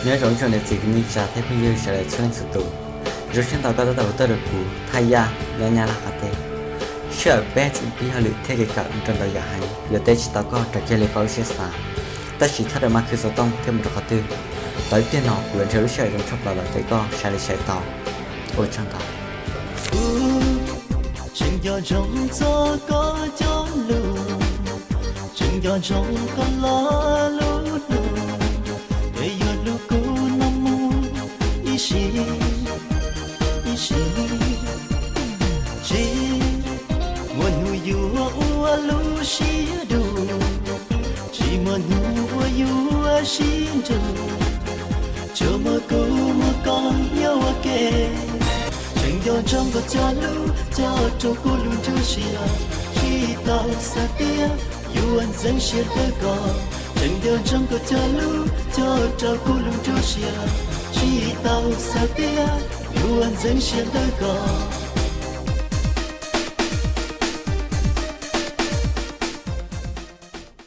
Nyob zoo ib tsoom niam txiv kwv tij neej tsa thiab phooj ywg sawv daws txhua leej txhua tus, zoo siab ntau koj tab tom hu tuaj rau kuv Thaj Yaj nyob Nyab Laj qab teb. Sij hawm peb tseem pib hauj lwm thiab kev kawm ntau ntau yam heev, yuav teb tsis tau koj rau kiag li koj lub siab xav. Tab sis thov rawm mas khwv xov tooj thiab mus rau qhov twg, tau ib pliag no kuv yuav nrhiav lub sij hawm zoo tshaj plaws los teb koj sawv daws li sawv daws tau. Ua tsaug ntau. Kuv tseem nco ntsoov txog koj cov lus, tseem nco ntsoov koj lo lus nug, es yuav hlub kuv no mus ib sim, ib sim. Tsis muaj hnub yuav ua lub siab dua, tsis muaj hnub uas yuav sib nrug, tsuas muaj kuv muaj koj nyob ua ke. Tseem nco ntsoov koj cov lus cog rau kuv lub nruab siab, tsis tau xav tias yuav ntxeev siab ntawm koj. Tseem nco ntsoov koj cov lus cog rau kuv lub nruab siab, tsis tau xav tias yuav ntxeev siab ntawm koj.